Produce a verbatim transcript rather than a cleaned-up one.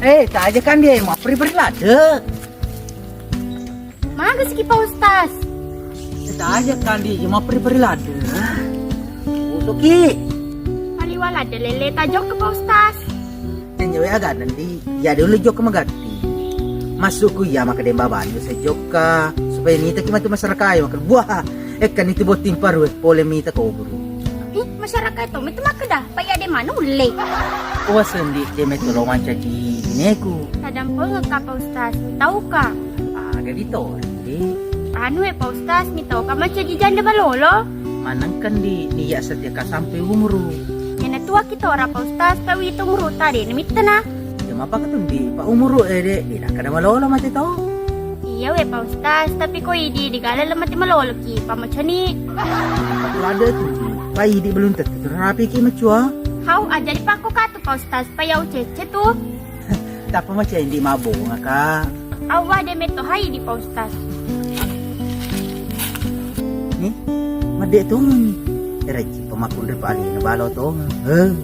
Eh, taja kan dia mau peri-peri lade. Maga siki Pak Ustaz? Eh, taja kan dia mau peri-peri lade. Usuki. Paliwa lade lele tajok ke Pak Ustaz. Tenyewe aga nandi, ya de ulle jokka magatti. Masukku iya maka demba bani saya jokka supaya nita ki matu masyarakat maka buah. Ekkan itu botting paru pole mita koburu. Ih, masyarakat itu mita maka dah. Paya de manulle. Uwa sendi de metu lo mancaji bineku. Tadampengekka Pak Ustaz, mitauka. Aga ditore, Ndi? Anu e Pak Ustaz, mitauka mancaji janda malolo. Manengkan di niya setia ka sampai umuru. Yana tua kita ora Pak Ustaz, tawi itu umuru tadi nemittena. Ya mapa ketundi, Pak umuru e de, dina kada malolo mate to. Iya we Pak Ustaz, tapi ko idi digala le mate malolo ki, Pak macani. Apa tu ada tu, Ndi? Pak idi belum tentu rapi ki macua. Hau aja dipakko katu Pak Ustaz, payau cece tu. Tapa macai ndi mabonga ka. Awwa de metto hai di Pak Ustaz. Ni, made tong ni. Era ji pemakun re pali na balo tong. Heh.